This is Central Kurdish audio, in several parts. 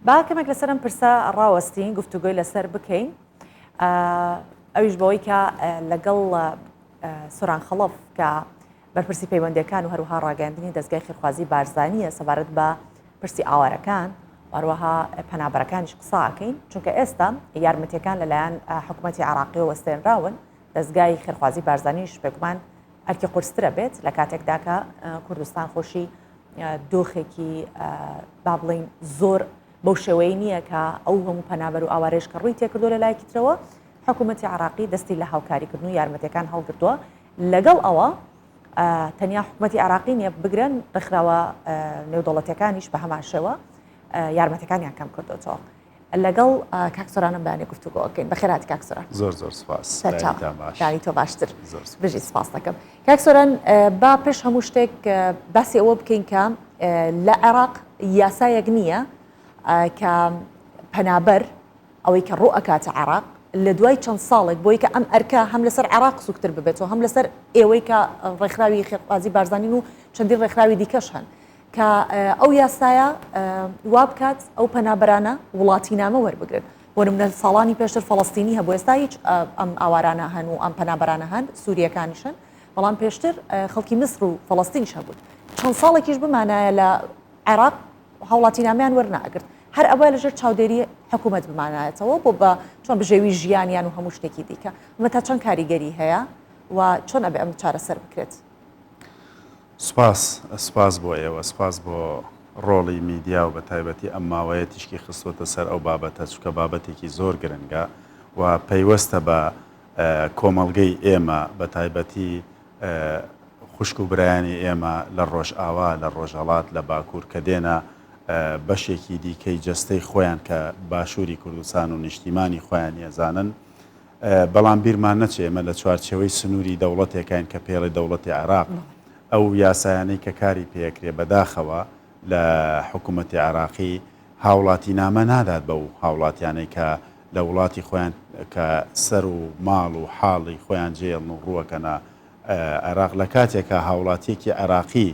با کەمێک لەسەر ئەم پرسە ڕاوەستین، گفتوگۆی لەسەر بکەین، ئەویش بەوەی کە لەگەڵ سۆران خەڵەف کە بەرپرسی پەیوەندیەکان و هەروەها ڕاگەیاندنی دەزگای خێرخوازی بارزانیە سەبارەت بە پرسی ئاوارەکان و هەروەها پەنابەرەکانیش قسە ئەکەین، چونکە ئێستا یارمەتیەکان لەلایەن حکوومەتی عراقیەوە وەستێنراون، دەزگای خێرخوازی بارزانیش بێگومان ئەرکی قورسترە بێت لە کاتێکدا کە کوردستان خۆشی دۆخێکی با بڵین زۆر بەو شێوەیە نییە کە ئەو هەموو پەنابەر و ئاوارەیش کە ڕووی تێکردو لە لایەکی ترەوە حکوومەتی عراقی دەستی لە هاوکاریکردن و یارمەتەکان هەڵگرتووە لەگەڵ ئەوە تەنیا حکوومەتی عراقی نییە بگرن ڕێکخراوە نێودەوڵەتەکانیش بە هەمان شێوە یارمەتەکانیان کەم کردوتەوە. لەگەڵ کاک سۆرانم بەیانی گفتوگۆ ئەکەین. بەخێرهاتی کاک سۆران. زۆر زۆر سپاس. سەرچاو. بەیانی تۆ باشتر. بژی سپاس دەکەم. کاک سۆران با پێش هەموو شتێک باسی ئەوە بکەین کە لە عێراق یاسایەک نییە کە پەنابەر ئەوەی کە ڕوو ئەکاتە عێراق لە دوای چەند ساڵێک بۆی کە ئەم ئەرکە هەم لەسەر عێراق سوکتر ببێتەوە هەم لەسەر ئێوەی کە ڕێکخراوی خێرخوازی بارزانین و چەندین ڕێکخراوی دیکەش هەن کە ئەو یاسایە وا بکات ئەو پەنابەرانە وڵاتینامە وەربگرن. بۆ نمونە ساڵانی پێشتر فەڵەستینی هەبوو، ئێستا هیچ ئەم ئاوارانە هەن و ئەم پەنابەرانە هەن، سوورییەکانیش هەن، بەڵام پێشتر خەڵکی میسر و فەڵەستینیش هەبوون. چەند ساڵێکیش بمانایە لە عێراق هاوڵاتینامەیان وەرنەئەگرت. هەر ئەبوایە لەژێر چاودێری حکوومەت بمانایەتەوە بۆ بە چۆن بژێوی ژیانیان و هەموو شتێکی دیکە. ئەمە تا چەند کاریگەری هەیە و چۆن ئەبێ ئەم چارەسەر بکرێت؟ سوپاس، سوپاس بۆ ئێوە، سوپاس بۆ ڕۆڵی میدیا و بەتایبەتی ئەم ماوەیە تیشکی خستووەتە سەر ئەو بابەتە، چونکە بابەتێکی زۆر گرنگە و پەیوەستە بە کۆمەڵگەی ئێمە، بەتایبەتی خوشک و برایانی ئێمە لە ڕۆژئاوا، لە ڕۆژهەڵات، لە باکوور کە دێنە بەشێکی دیکەی جەستەی خۆیان کە باشووری کوردستان و نیشتیمانی خۆیانی ئەزانن. بەڵام بیرمان نەچێ ئێمە لە چوارچێوەی سنووری دەوڵەتێکاین کە پێڵێ دەوڵەتی عێراق، ئەو یاسایانەی کە کاری پێکرێ بەداخەوە لە حکوومەتی عێراقی هاوڵاتینامە نادات بەو هاوڵاتیانەی کە لە وڵاتی خۆیان کە سەر و ماڵ و حاڵی خۆیان جێڵن و ڕووەکەنە عێراق لە کاتێکا هاوڵاتیەکی عێراقی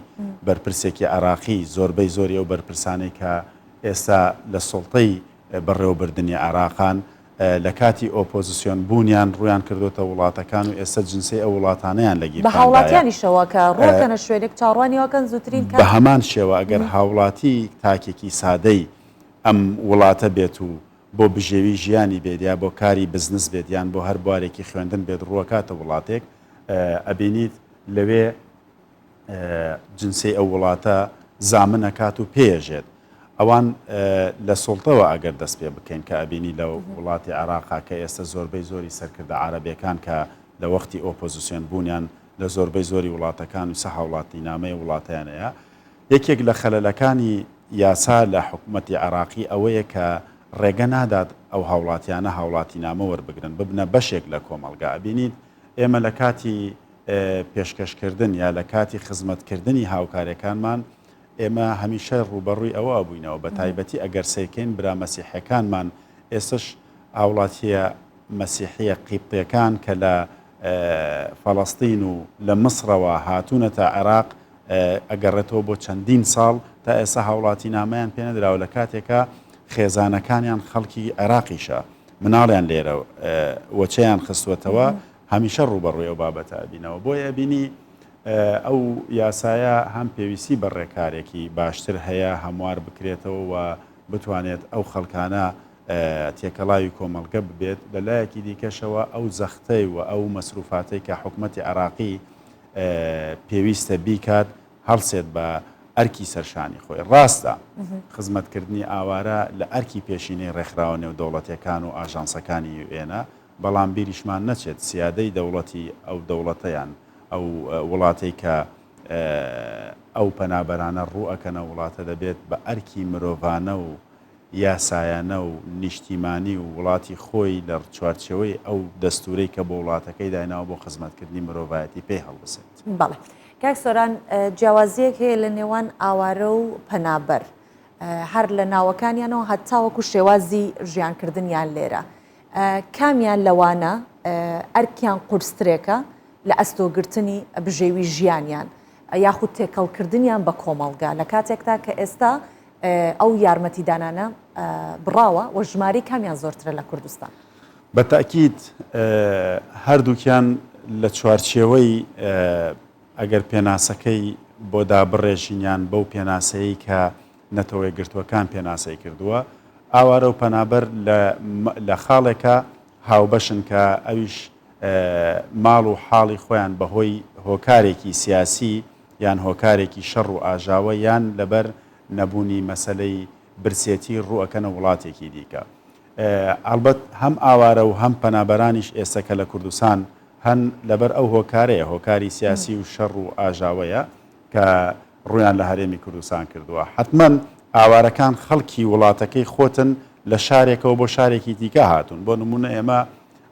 بەرپرسێکی عێراقی زۆربەی زۆری ئەو بەرپرسانەی کە ئێستا لە سوڵتەی بەڕێوەبردنی عێراقان لە کاتی ئۆپۆزسیۆن بوونیان ڕوویان کردۆتە وڵاتەکان و ئێستا جنسەی ئەو وڵاتانەیان لە بە گیرفاندایە. هاوڵاتیانیشەوە کە ڕووەکەنە شوێنێک چاوەڕوانی ئەوەکەن زووترین کات. بە هەمان شێوە ئەگەر هاوڵاتی تاکێکی سادەی ئەم وڵاتە بێت و بۆ بژێوی ژیانی بێت یا بۆ کاری بزنس بێت یان بۆ هەر بوارێکی خوێندن بێت ڕووەکاتە وڵاتێک ئەبینیت لەوێ جنسیەی ئەو وڵاتە زامن ئەکات و پێیەژێت. ئەوان لە سوڵتەوە ئەگەر دەست پێ بکەین کە ئەبینی لە وڵاتی عێراقا کە ئێستا زۆربەی زۆری سەرکردە عەرەبێکان کە لە وەختی ئۆپۆزیسیۆن بوونیان لە زۆربەی زۆری وڵاتەکان و سە هاوڵاتینامەی وڵاتیان هەیە. یەکێک لە خەلەلەکانی یاسا لە حکومەتی عێراقی ئەوەیە کە ڕێگە نادات ئەو هاوڵاتیانە هاوڵاتینامە وەربگرن ببنە بەشێک لە کۆمەڵگا. ئەبینیت ئێمە لە کاتی پێشکەشکردن یا لە کاتی خزمەتکردنی هاوکارەکانمان ئێمە هەمیشە ڕووبەڕووی ئەوە ئەبووینەوە بە تایبەتی ئەگەر سەیرکەین برا مەسیحیەکانمان ئێستش هاوڵاتیە مەسیحیە قیبتیەکان کە لە فەڵەستین و لە میسرەوە هاتوونەتە عێراق ئەگەڕێتەوە بۆ چەندین ساڵ تا ئێستا هاوڵاتی نامەیان پێنەدراوە لە کاتێکا خێزانەکانیان خەڵکی عێراقیشە مناڵیان لێرە وەچەیان خستووەتەوە هەمیشە ڕووبەڕووی ئەو بابەتە ئەبینەوە بۆیە ئەبینی ئەو یاسایە هەم پێویستی بە ڕێکارێکی باشتر هەیە هەموار بکرێتەوە و بتوانێت ئەو خەڵکانە تێکەڵاوی کۆمەڵگە ببێت لە لایەکی دیکەشەوە ئەو زەختەی و ئەو مەسروفاتەی کە حکومەتی عێراقی پێویستە بیکات هەڵسێت بە ئەرکی سەرشانی خۆی. ڕاستە خزمەتکردنی ئاوارە لە ئەرکی پێشینەی ڕێکخراوە نێودەوڵەتیەکان و ئاژانسەکانی یوئێنە، بەڵام بیریشمان نەچێت سیادەی دەوڵەتی ئەو دەوڵەتە یان ئەو وڵاتەی کە ئەو پەنابەرانە ڕوو ئەکەنە وڵاتە دەبێت بە ئەرکی مرۆڤانە و یاسایانە و نیشتیمانی و وڵاتی خۆی لە چوارچێوەی ئەو دەستوورەی کە بۆ وڵاتەکەی دایناوە بۆ خزمەتکردنی مرۆڤایەتی پێی هەڵبسێت. بەڵێ کاک سۆران جیاوازییەک هەیە لە نێوان ئاوارە و پەنابەر هەر لە ناوەکانیانەوە هەتاوەکو شێوازی ژیانکردنیان لێرە کامیان لەوانە ئەرکیان قورسترێکە لە ئەستۆگرتنی بژێوی ژیانیان یاخود تێکەڵکردنیان بە کۆمەڵگا لە کاتێکدا کە ئێستا. ئەو یارمەتیدانانە بڕاوە و ژمارەی کامیان زۆرترە لە کوردستان؟ بە تەئکید هەردووکیان لە چوارچێوەی ئەگەر پێناسەکەی بۆ دابڕێژین یان بەو پێناسەیەی کە نەتەوەیەکگرتووەکان پێناسەی کردووە، ئاوارە و پەنابەر لە خاڵێکا هاوبەشن کە ئەویش ماڵ و حاڵی خۆیان بەهۆی هۆکارێکی سیاسی یان هۆکارێکی شەڕ و ئاژاوە یان لەبەر نەبوونی مەسەلەی برسێتی ڕووئەکەنە وڵاتێکی دیکە. ئەڵبەت هەم ئاوارە و هەم پەنابەرانیش ئێستا کە لە کوردستان هەن لەبەر ئەو هۆکارەیە، هۆکاری سیاسی و شەڕ و ئاژاوەیە کە ڕوویان لە هەرێمی کوردستان کردووە. حەتمەن ئاوارەکان خەڵکی وڵاتەکەی خۆتن لە شارێکەوە بۆ شارێکی دیکە هاتوون. بۆ نموونە ئێمە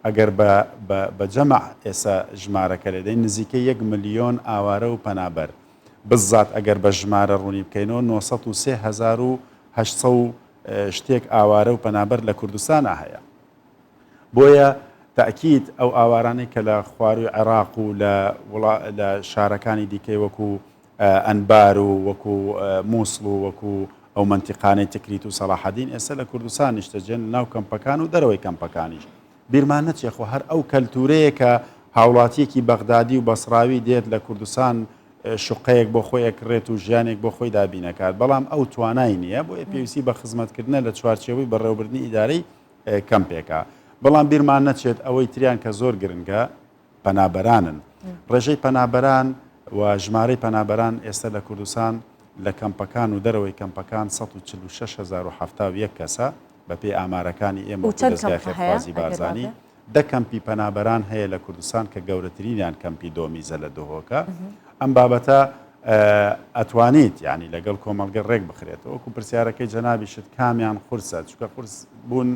ئەگەر بە جەمع ئێستا ژمارەکە لێدەین نزیکەی یەک ملیۆن ئاوارە و پەنابەر بزات ئەگەر بە ژمارە ڕوونی بکەینەوە 903 و شتێک ئاوارە و پەنابەر لە کوردستانا هەیە. بۆیە تەئکید ئەو ئاوارانەی کە لە خوارووی عێراق و لە لە شارەکانی دیکەی وەکو ئەنبار و وەکو مووسڵ و وەکو ئەو مەنتیقانەی تکریت و سەڵاحەدین ئێستا لە کوردستان نیشتەجێن لە ناو کەمپەکان و دەرەوەی کەمپەکانیش. بیرمان نەچێ خۆ هەر ئەو کەلتوورەیە کە هاوڵاتییەکی بەغدادی و بەسڕاوی دێت لە کوردستان شوقەیەک بۆ خۆی ئەکڕێت و ژیانێک بۆ خۆی دابین ئەکات، بەڵام ئەو توانای نییە، بۆیە پێویستی بە خزمەتکردنە لە چوارچێوەی بەڕێوەبردنی ئیدارەی کەمپێکا. بەڵام بیرمان نەچێت ئەوەی تریان کە زۆر گرنگە پەنابەرانن. ڕێژەی پەنابەران و ژمارەی پەنابەران ئێستا لە کوردستان لە کەمپەکان و دەرەوەی کەمپەکان 146071 کەسە بەپێی ئامارەکانی ئێمە و وەکو چەند دەزگای کەمپ هەیە خێرخوازی ئەگەر بارزانی وابێ؟ دە کەمپی پەنابەران هەیە لە کوردستان کە گەورەترینیان کەمپی دۆمیزە لە دهۆکە. ئەم بابەتە ئەتوانیت یانی لەگەڵ کۆمەڵگە ڕێک بخرێتەوە. وەکو پرسیارەکەی جەنابیشت کامیان قورسە؟ چونکە قورس بوون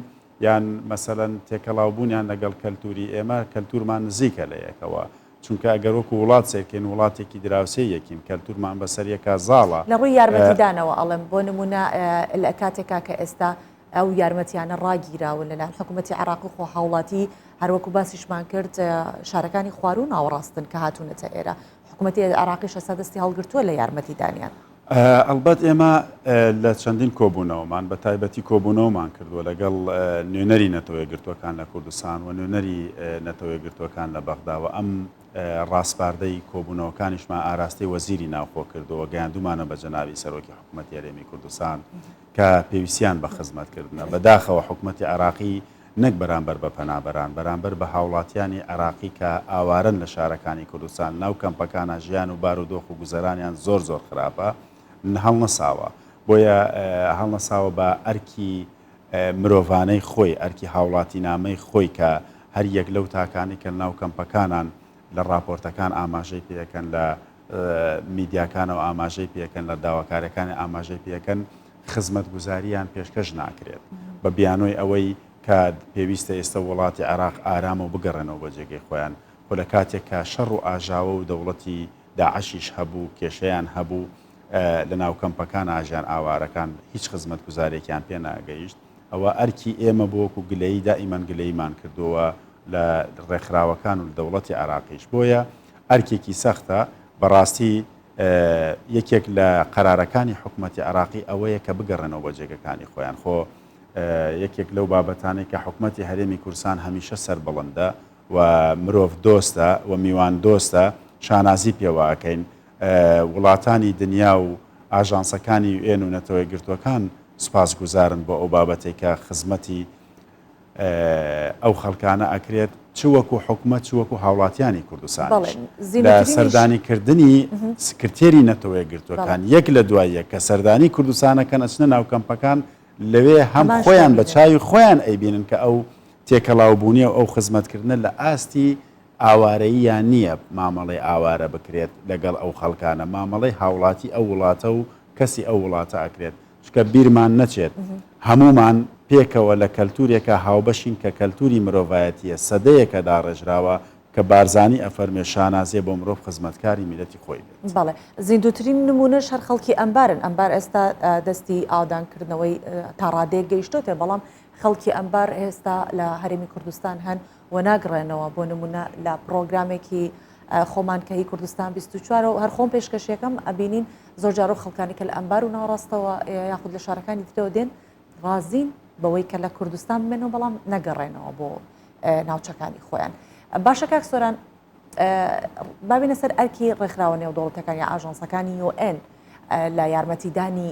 یان مەسەلەن تێکەڵاو بوونیان لەگەڵ کەلتوری ئێمە، کەلتورمان نزیکە لە یەکەوە. چونکە ئەگەر وەکو وڵات سەیرکەین وڵاتێکی دراوسێی یەکین، کەلتورمان بەسەر یەکا زاڵە. لە ڕووی یارمەتیدانەوە ئەڵێم بۆ نموونە لە کاتێکا کە ئێستا ئەو یارمەتیانە ڕاگیراون لەلایەن حکوومەتی عێراق و خۆ هاوڵاتی هەروەکو باسیشمان کرد شارەکانی خواروو ناوەڕاستن کە هاتوونەتە ئێرە حکوومەتی عێراقیش ئێستا دەستی هەڵگرتووە لە یارمەتیدانیان. ئەڵبەت ئێمە لە چەندین کۆبوونەوەمان بە تایبەتی کۆبوونەوەمان کردووە لەگەڵ نوێنەری نەتەوە یەکگرتووەکان لە کوردستان و نوێنەری نەتەوە یەکگرتووەکان لە بەغدا و ئەم ڕاسپاردەی کۆبوونەوەکانیشمان ئاراستەی وەزیری ناوخۆ کردووە گەیاندوومانە بە جەنابی سەرۆکی حکوومەتی هەرێمی کوردستان کە پێویستیان بە خزمەتکردنە. بەداخەوە حکومەتی عێراقی نەک بەرامبەر بە پەنابەران، بەرامبەر بە هاوڵاتیانی عێراقی کە ئاوارەن لە شارەکانی کوردستان، ناو کەمپەکانا ژیان و بارودۆخ و گوزەرانیان زۆر زۆر خراپە، هەڵنەساوە. بۆیە هەڵنەساوە بە ئەرکی مرۆڤانەی خۆی، ئەرکی هاوڵاتینامەی خۆی کە هەر یەک لەو تاکانەی کە لەناو کەمپەکانان لە ڕاپۆرتەکان ئاماژەی پێکەن، لە میدیاکانەوە ئاماژەی پێکەن، لە داواکاریەکانی ئاماژەی پێکەن، خزمەتگوزارییان پێشکەش ناکرێت بە بیانۆی ئەوەی کە پێویستە ئێستا وڵاتی عێراق ئارامە و بگەڕێنەوە بۆ جێگەی خۆیان. خۆ لە کاتێک کە شەڕ و ئاژاوە و دەوڵەتی داعشیش هەبوو، کێشەیان هەبوو، لە ناو کەمپەکان ئاژیان ئاوارەکان هیچ خزمەتگوزاریەکیان پێ ناگەیشت. ئەوە ئەرکی ئێمە بوو وەکو گلەیی دائیمەن گلەییمان کردووە لە ڕێکخراوەکان و لە دەوڵەتی عێراقیش. بۆیە ئەرکێکی سەختە. بەڕاستی یەکێک لە قەرارەکانی حکومەتی عێراقی ئەوەیە کە بگەڕێنەوە بۆ جێگەکانی خۆیان. خۆ یەکێک لەو بابەتانەی کە حکومەتی هەرێمی کوردستان هەمیشە سەربڵندە و مرۆڤ دۆستە و میوان دۆستە، شانازی پێوە ئەکەین. وڵاتانی دنیا و ئاژانسەکانی یوئێن و نەتەوە یەکگرتووەکان سوپاسگوزارن بۆ ئەو بابەتەی کە خزمەتی ئەو خەڵکانە ئەکرێت چ وەکو حکومەت چ وەکو هاوڵاتیانی کوردستانیش لە سەردانی کردنی سکرتێری نەتەوە یەکگرتووەکان یەک لە دوای یەک کە سەردانی کوردستانەکەن ئەچنە ناو کەمپەکان لەوێ هەم خۆیان بە چاوی خۆیان ئەیبینن کە ئەو تێکەڵاوبوونیە و ئەو خزمەتکردنە لە ئاستی ئاوارەییان نییە مامەڵەی ئاوارە بکرێت لەگەڵ ئەو خەڵکانە مامەڵەی هاوڵاتی ئەو وڵاتە و کەسی ئەو وڵاتە ئەکرێت چونکە بیرمان نەچێت هەموومان پێکەوە لە کەلتورێکا هاوبەشین کە کەلتوری مرۆڤایەتیە سەدەیەکە داڕێژراوە کە بارزانی ئەفەرموێ شانازیە بۆ مرۆڤ خزمەتکاری میلەتی خۆی بێت. بەڵێ زیندووترین نموونەش هەر خەڵکی ئەنبارن، ئەنبار ئێستا دەستی ئاوەدانکردنەوەی تا ڕادەیەک گەیشتۆتێ، بەڵام خەڵکی ئەنبار ئێستا لە هەرێمی کوردستان هەن و ناگڕێنەوە، بۆ نموونە لە پڕۆگرامێکی خۆمان کە هی کوردستان 24 و هەر خۆم پێشکەشیەکەم ئەبینین. زۆر جار ئەو خەڵکانی کە لە ئەنبار و ناوەڕاستەوە یاخود لە شارەکانی ترەوە دێن ڕازین بەوەی کە لە کوردستان بمێنەوە بەڵام نەگەڕێنەوە بۆ ناوچەکانی خۆیان. باشە کاک سۆران بابینە سەر ئەرکی ڕێکخراوە نێودەوڵەتەکان یا ئاژانسەکانی یوئێن لە یارمەتیدانی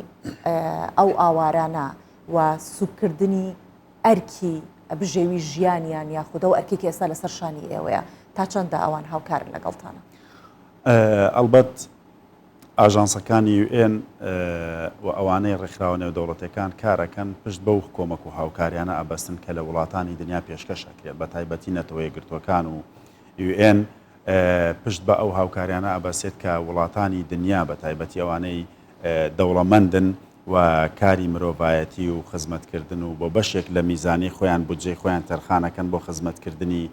ئەو ئاوارانە و سوکردنی ئەرکی بژێوی ژیانیان یاخود ئەو ئەرکێکی ئێستا لەسەر شانی ئێوەیە تا چەندە ئەوان هاوکارن لەگەڵتانە؟ ئەڵبەت ئاژانسەکانی یوئێن و ئەوانەی ڕێکخراوە نێودەوڵەتیەکان کارەکەن پشت بەو کۆمەک و هاوکاریانە ئەبەستن کە لە وڵاتانی دنیا پێشکەش ئەکرێت بە تایبەتی نەتەوە یەکگرتووەکان و یوئێن پشت بە ئەو هاوکاریانە ئەبەسێت کە وڵاتانی دنیا بە تایبەتی ئەوانەی دەوڵەمەندن و کاری مرۆڤایەتی و خزمەتکردن و بۆ بەشێک لە میزانی خۆیان بودجەی خۆیان تەرخانەکەن بۆ خزمەتکردنی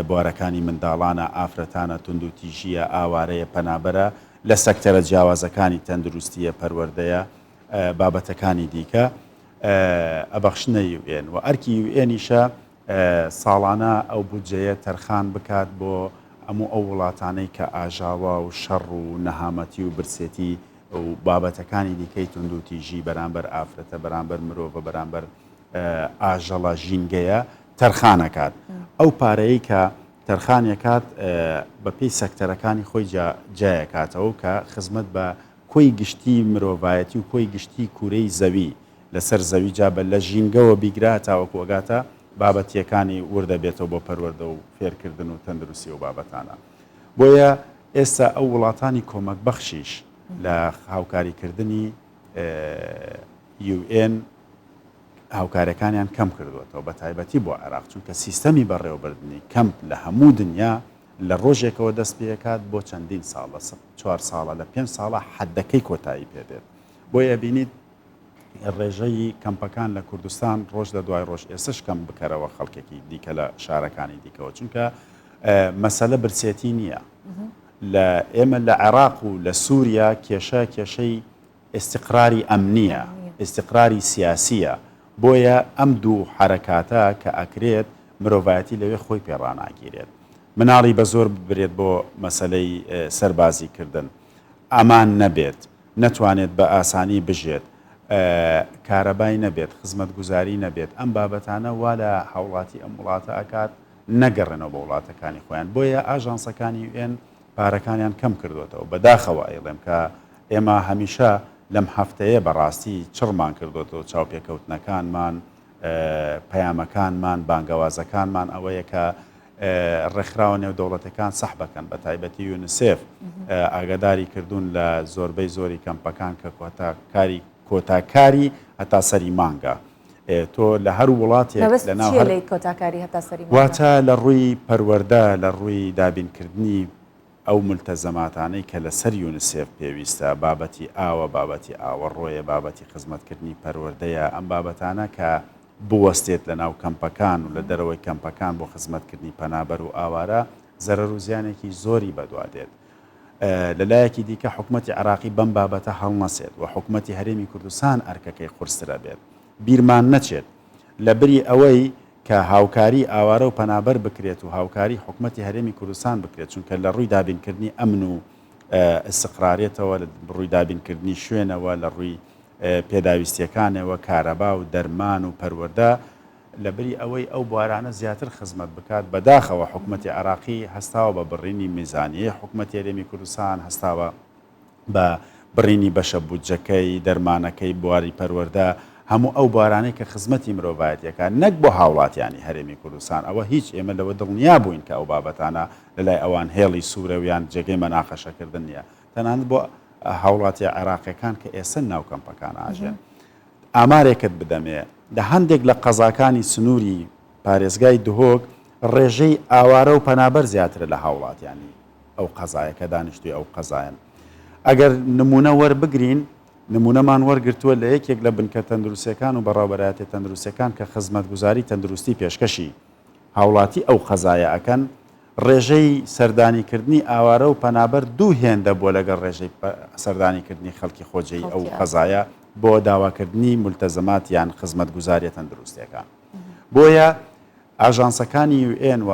بوارەکانی منداڵانە، ئافرەتانە، توندوتیژییە، ئاوارەیە، پەنابەرە، لە سەکتەرە جیاوازەکانی تەندروستییە، پەروەردەیە، بابەتەکانی دیکە ئەبەخشنە یو ئێن و ئەرکی یو ئێنیشە ساڵانە ئەو بودجەیە تەرخان بکات بۆ هەموو ئەو وڵاتانەی کە ئاژاوە و شەڕ و نەهامەتی و برسێتی و بابەتەکانی دیکەی توندوتیژی بەرامبەر ئافرەتە، بەرامبەر مرۆڤە، بەرامبەر ئاژەڵە ژینگەیە تەرخان ئەکات. ئەو پارەیەی کە تەرخانی ئەکات بە پێی سەکتەرەکانی خۆی جیایەکاتەوە کە خزمەت بە کۆی گشتی مرۆڤایەتی و کۆی گشتی کورەی زەوی لەسەر زەوی جا بە لە ژینگەوە بیگرە تاوەکو ئەگاتە بابەتیەکانی وردە بێتەوە بۆ پەروەردە و فێرکردن و تەندروستی و بابەتانە. بۆیە ئێستا ئەو وڵاتانی کۆمەک بەخشیش لە هاوکاریکردنی یوئێن هاوکارەکانیان کەم کردووەتەوە بە تایبەتی بۆ عێراق چونکە سیستەمی بەڕێوەبردنی کەمپ لە هەموو دنیا لە ڕۆژێکەوە دەست پێکات بۆ چەندین ساڵ لە چوار ساڵە لە پێنج ساڵە حەدەکەی کۆتایی پێدێت بۆیە بینیت ڕێژەی کەمپەکان لە کوردستان ڕۆژ لە دوای ڕۆژ ئێسش کەم بکەرەوە خەڵکێکی دیکە لە شارەکانی دیکەوە چونکە مەسەلە برسێتی نییە لە ئێمە لە عێراق و لە سووریا کێشە کێشەی ئیستیقراری ئەمنییە، ئیستیقراری سیاسییە، بۆیە ئەم دوو حەرەکاتە کە ئەکرێت مرۆڤایەتی لەوێ خۆی پێ ڕاناگیرێت. مناڵی بە زۆر ببرێت بۆ مەسەلەی سەربازی کردن، ئەمان نەبێت، نەتوانێت بە ئاسانی بژێت، کارەبای نەبێت، خزمەتگوزاری نەبێت، ئەم بابەتانە وا لە هاوڵاتی ئەم وڵاتە ئەکات نەگەڕێنەوە بۆ وڵاتەکانی خۆیان. بۆیە ئاژانسەکانی یوئێن پارەکانیان کەم کردۆتەوە. بەداخەوە ئەیڵێم کە ئێمە هەمیشە لەم هەفتەیە بەڕاستی چڕمان کردۆتەوە چاوپێکەوتنەکانمان، پەیامەکانمان، بانگەوازەکانمان ئەوەیە کە ڕێکخراوە نێودەوڵەتەکان سەحبەکەن بە تایبەتی یونسێف ئاگاداری کردوون لە زۆربەی زۆری کەمپەکان کە کۆتاکاری کۆتاکاری هەتا سەری مانگە. تۆ لە هەر وڵاتێک لە ناو هەر کۆتاکاری هەتا سەری واتە لە ڕووی پەروەردە لە ڕووی دابینکردنی ئەو مولتەزەماتانەی کە لەسەر یونسێف پێویستە بابەتی ئاوە بابەتی ئاوەڕۆیە بابەتی خزمەتکردنی پەروەردەیە ئەم بابەتانە کە بوەستێت لە ناو کەمپەکان و لە دەرەوەی کەمپەکان بۆ خزمەتکردنی پەنابەر و ئاوارە زەرەر و زیانێکی زۆری بەدوا دێت. لە لایەکی دیکە حکومەتی عێراقی بەم بابەتە هەڵنەسێت و حکومەتی هەرێمی کوردستان ئەرکەکەی قورسترە بێت. بیرمان نەچێت لە بری ئەوەی کە هاوکاری ئاوارە و پەنابەر بکرێت و هاوکاری حکومەتی هەرێمی کوردستان بکرێت چونکە لە ڕووی دابینکردنی ئەمن و ئیستقرارێتەوە لە ڕووی دابینکردنی شوێنەوە لە ڕووی پێداویستیەکانەوە کارەبا و دەرمان و پەروەردە لەبری ئەوەی ئەو بوارانە زیاتر خزمەت بکات، بەداخەوە حکومەتی عێراقی هەستاوە بە بڕینی میزانیەی حکومەتی هەرێمی کوردستان، هەستاوە بە بڕینی بەشە بودجەکەی، دەرمانەکەی، بواری پەروەردە، هەموو ئەو بوارانەی کە خزمەتی مرۆڤایەتی ئەکات نەک بۆ هاوڵاتیانی هەرێمی کوردستان، ئەوە هیچ ئێمە لەوە دڵنیا بووین کە ئەو بابەتانە لەلای ئەوان هێڵی سوورە و یان جێگەی مەناقەشەکردن نییە، تەنانەت بۆ هاوڵاتیە عێراقیەکان کە ئێستا ناو کەمپەکان ئاژێن. ئامارێکت بدەمێ، لە هەندێک لە قەزاکانی سنووری پارێزگای دهۆک ڕێژەی ئاوارە و پەنابەر زیاترە لە هاوڵاتیانی ئەو قەزایە کە دانیشتووی ئەو قەزایەن. ئەگەر نموونە وەربگرین، نموونەمان وەرگرتووە لە یەکێک لە بنکە تەندروستییەکان و بەڕێوەبەرایەتیە تەندروستییەکان کە خزمەتگوزاری تەندروستی پێشکەشی هاوڵاتی ئەو قەزایە ئەکەن، ڕێژەی سەردانیکردنی ئاوارە و پەنابەر دوو هێندە بووە لەگەڵ ڕێژەی سەردانیکردنی خەڵکی خۆجێی ئەو قەزایە بۆ داواکردنی مولتەزەمات یان خزمەتگوزاریە تەندروستیەکان. بۆیە ئاژانسەکانی یو ئێن و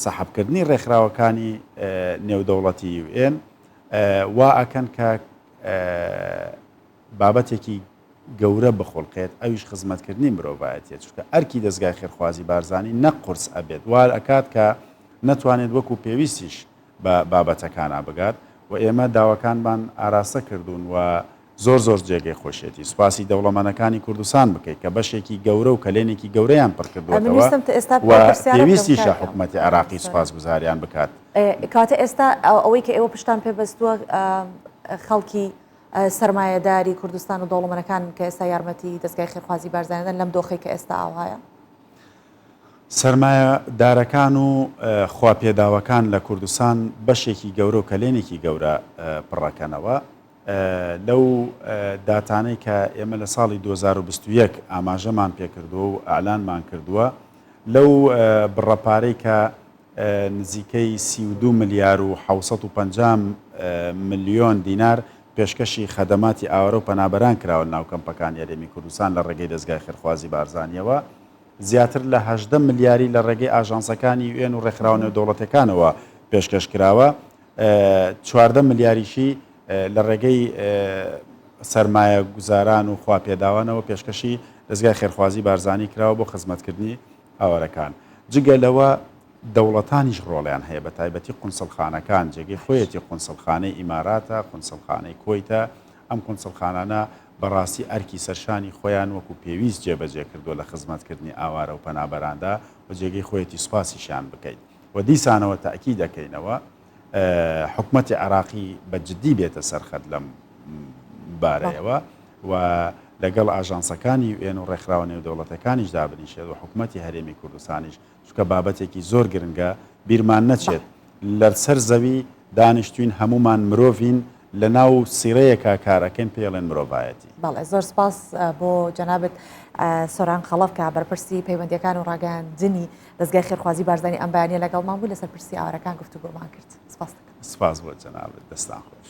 سەحبکردنی ڕێکخراوەکانی نێودەوڵەتی یو ئێن وا ئەکەن کە بابەتێکی گەورە بخوڵقێت ئەویش خزمەتکردنی مرۆڤایەتیە چونکە ئەرکی دەزگای خێرخوازی بارزانی نەک قورس ئەبێت وا ئەکات کە نەتوانێت وەکو پێویستیش بە بابەتەکانا بگات و ئێمە داواکانمان ئاراستە کردوون و زۆر زۆر جێگەی خۆشیەتی سوپاسی دەوڵەمەنەکانی کوردستان بکەیت کە بەشێکی گەورە و کەلێنێکی گەورەیان پڕ ئەمن کردووەتەوە ویستم تە ئێستا و ئەو پرسیارە بکەم پێویستیشە کاکە حکومەتی عێراقی سۆران. سوپاسگوزاریان بکات. کەواتە ئێستا ئەوەی کە ئێوە پشتان پێ بەستووە خەڵکی سەرمایەداری کوردستان و دەوڵەمەنەکان کە ئێستا یارمەتی دەزگای خێرخوازی بارزانی دەن لەم دۆخەی کە ئێستا ئاوهایە؟ سەرمایە دارەکان و خوا پێداوەکان لە کوردستان بەشێکی گەورە و کەلێنێکی گەورە پڕەکەنەوە. لەو داتانەی کە ئێمە لە ساڵی 2021 ئاماژەمان پێکردووە و ئەعلانمان کردووە لەو بڕە پارەی کە نزیکەی 32 ملیار و 750 ملیۆن دینار پێشکەشی خەدەماتی ئاوارە و پەنابەران کراوە لەناو کەمپەکانی هەرێمی کوردستان لە ڕێگەی دەزگای خێرخوازی بارزانییەوە، زیاتر لە 18 ملیاری لە ڕێگەی ئاژانسەکانی یوئێن و ڕێکخراوە نێودەوڵەتیەکانەوە پێشکەش کراوە، 14 ملیاریشی لە ڕێگەی سەرمایەگوزاران و خواپێداوانەوە پێشکەشی دەزگای خێرخوازی بارزانی کراوە بۆ خزمەتکردنی ئاوارەکان. جگە لەوە دەوڵەتانیش ڕۆڵیان هەیە بە تایبەتی قونسڵخانەکان، جێگەی خۆیەتی قونسڵخانەی ئیماراتە، قونسڵخانەی کۆیتە، ئەم قونسڵخانانە بەڕاستی ئەرکی سەرشانی خۆیان وەکو پێویست جێبەجێ کردووە لە خزمەتکردنی ئاوارە و پەنابەراندا و جێگەی خۆیەتی سوپاسیشیان بکەین و دیسانەوە تەئکید ئەکەینەوە حکومەتی عێراقی بە جدی بێتە سەر خەت لەم بارەیەوە و لەگەڵ ئاژانسەکانی یوئێن و ڕێکخراوە نێودەوڵەتەکانیش دابنیشێت و حکومەتی هەرێمی کوردستانیش چونکە بابەتێکی زۆر گرنگە بیرمان نەچێت لەسەر زەوی دانیشتوین هەموومان مرۆڤین لەناو سیرەیەکا کارەکەین پێڵێن مرۆڤایەتی. بەڵێ زۆر سپاس بۆ جەنابت سۆران خەڵەف کە بەرپرسی پەیوەندیەکان و ڕاگەیاندنی دەزگای خێرخوازی بارزانی ئەم بەیانیە لەگەڵمان بوو لەسەر پرسی ئاوارەکان گفتوگۆمان کرد. سپاس دەکەم. سپاس بۆ جەنابت دەستان خۆش.